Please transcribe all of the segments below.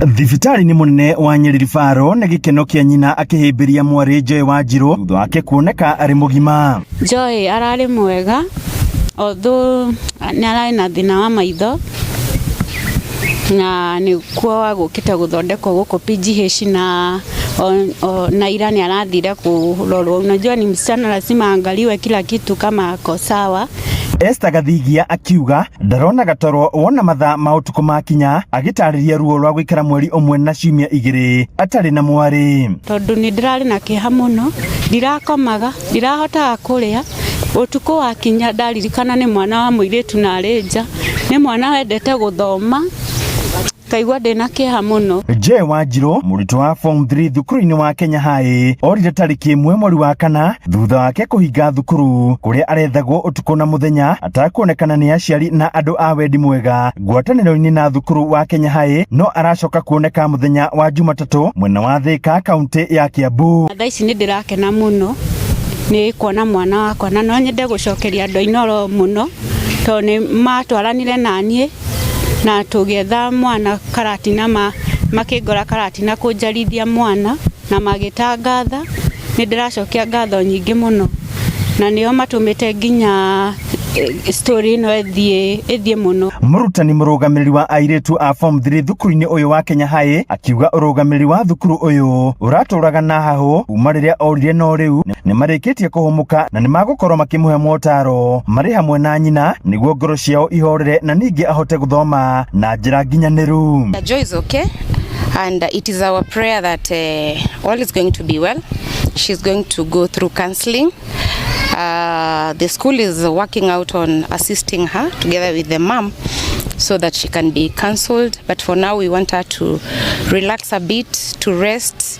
Thibitarĩ-inĩ mũnene wa Nyeri Referral nĩ gĩkeno kĩa nyina akĩhĩmbĩria mwarĩ Joy Wanjirũ thutha wake kuoneka arĩ mũgima. Joy ararĩ mwega although nĩ ararĩ na thĩna wa maitho na nĩkuo agũkĩte gũthondekwo gũkũ PGH na na ira nĩ arathire kũrorwo. Unajua ni msichana lazima aangaliwe kila kitu kama ako sawa. Esther Gathigia akiuga ndaronaga toro wona mathaa ma ũtukũ makinya agĩtarĩria ruo rwa gũikara mweri ũmwe na ciumia igĩrĩ atarĩ na mwarĩ. Tondũ nĩ ndĩrarĩ na kĩeha mũno, ndirakomaga, ndirahotaga kũrĩa, ũtukũ wakinya ndaririkana nĩ mwana wa mũirĩtu na arĩ nja, nĩ mwana wendete gũthoma, ngaigua ndĩna kĩeha mũno. Joy Wanjirũ mũrutwo wa form 3 thukuru-inĩ wa Kenya High orire tarĩki ĩmwe mweri wa kana thutha wake kũhinga thukuru kũrĩa arethagwo ũtukũ na mũthenya atakuonekana nĩ aciari na andũ a wendi mwega ngwatanĩro-inĩ na thukuru wa Kenya High no aracoka kuoneka mũthenya wa Jumatatũ mwena wa Thika kaunti ya Kiambu. Thaa ici nĩ ndĩrakena mũno nĩ kuona mwana wakwa na no nyende gũcokeria andũ a Inooro mũno tondũ nĩ matwaranire na niĩ na tũgĩetha mwana Karatina makĩngora Karatina kũnjarithia mwana na magĩtangatha. Nĩ ndĩracokia ngatho nyingĩ mũno na nĩo matũmĩte nginya story ĩno ĩthiĩ mũno. Mũrutani mũrũgamĩrĩri wa airĩtu a form 3 thukuru-inĩ ũyũ wa Kenya High akiuga ũrũgamĩrĩri wa thukuru ũyũ ũratũraga na hahũ kuma rĩrĩa orire no rĩu nĩ marĩkĩtie kũhũmũka na nĩ magũkorwo makĩmũhe motaro marĩ hamwe na nyina nĩguo ngoro ciao ihorere na ningĩ ahote gũthoma na njĩra nginyanĩru. Joy is okay and it is our prayer that all is going to be well. She's going to go through counseling. The school is working out on assisting her together with the mom so that she can be counseled. But for now, we want her to relax a bit, to rest,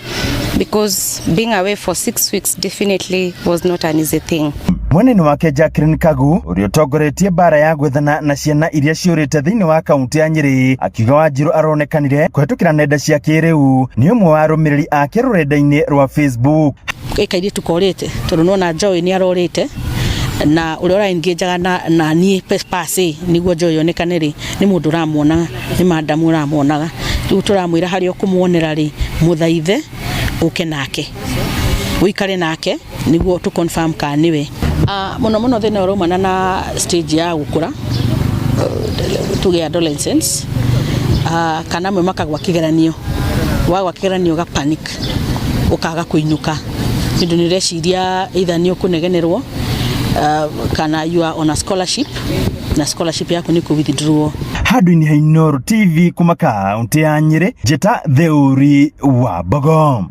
because being away for 6 weeks definitely was not an easy thing. Mwena-inĩ wake Jacqueline Kagu ũrĩa ũtongoretie mbara ya gwethana na ciana iria ciũrĩte thĩinĩ wa kaunti ya Nyĩrĩ akiuga Wanjirũ aronekanire kũhetũkĩra nenda cia kĩrĩu nĩ ũmwe wa arũmĩrĩri ake rũrenda-inĩ rwa Facebook. Ĩ kairĩtu korĩte tondũ nona Joy nĩ arorĩte na ũrĩa ũraengajaga na niĩ pase nĩguo Joy onekane rĩ, nĩ mũndũ ũramuonaga, nĩ madamu ũramuonaga. Rĩu tũramwĩra harĩa ũkũmuonera rĩ, mũthaithe ũke nake ũikare nake nĩguo tũ confirm kana nĩwe. Mũno mũno thĩna ũraumana na stage ya gũkũra, tuge adolescence, kana amwe makagwa kĩgeranio, wagwa kĩgeranio ũga panic, ũkaga kũinũka nĩ ũndũ nĩ ũreciria either nĩ ũkũnegenerwo kana you are on a scholarship na scholarship yaku nĩ kũ withdraw. Handũ-inĩ ha Inooro TV kuma kaunti ya Nyĩrĩ, njĩta Theuri wa Mbogo.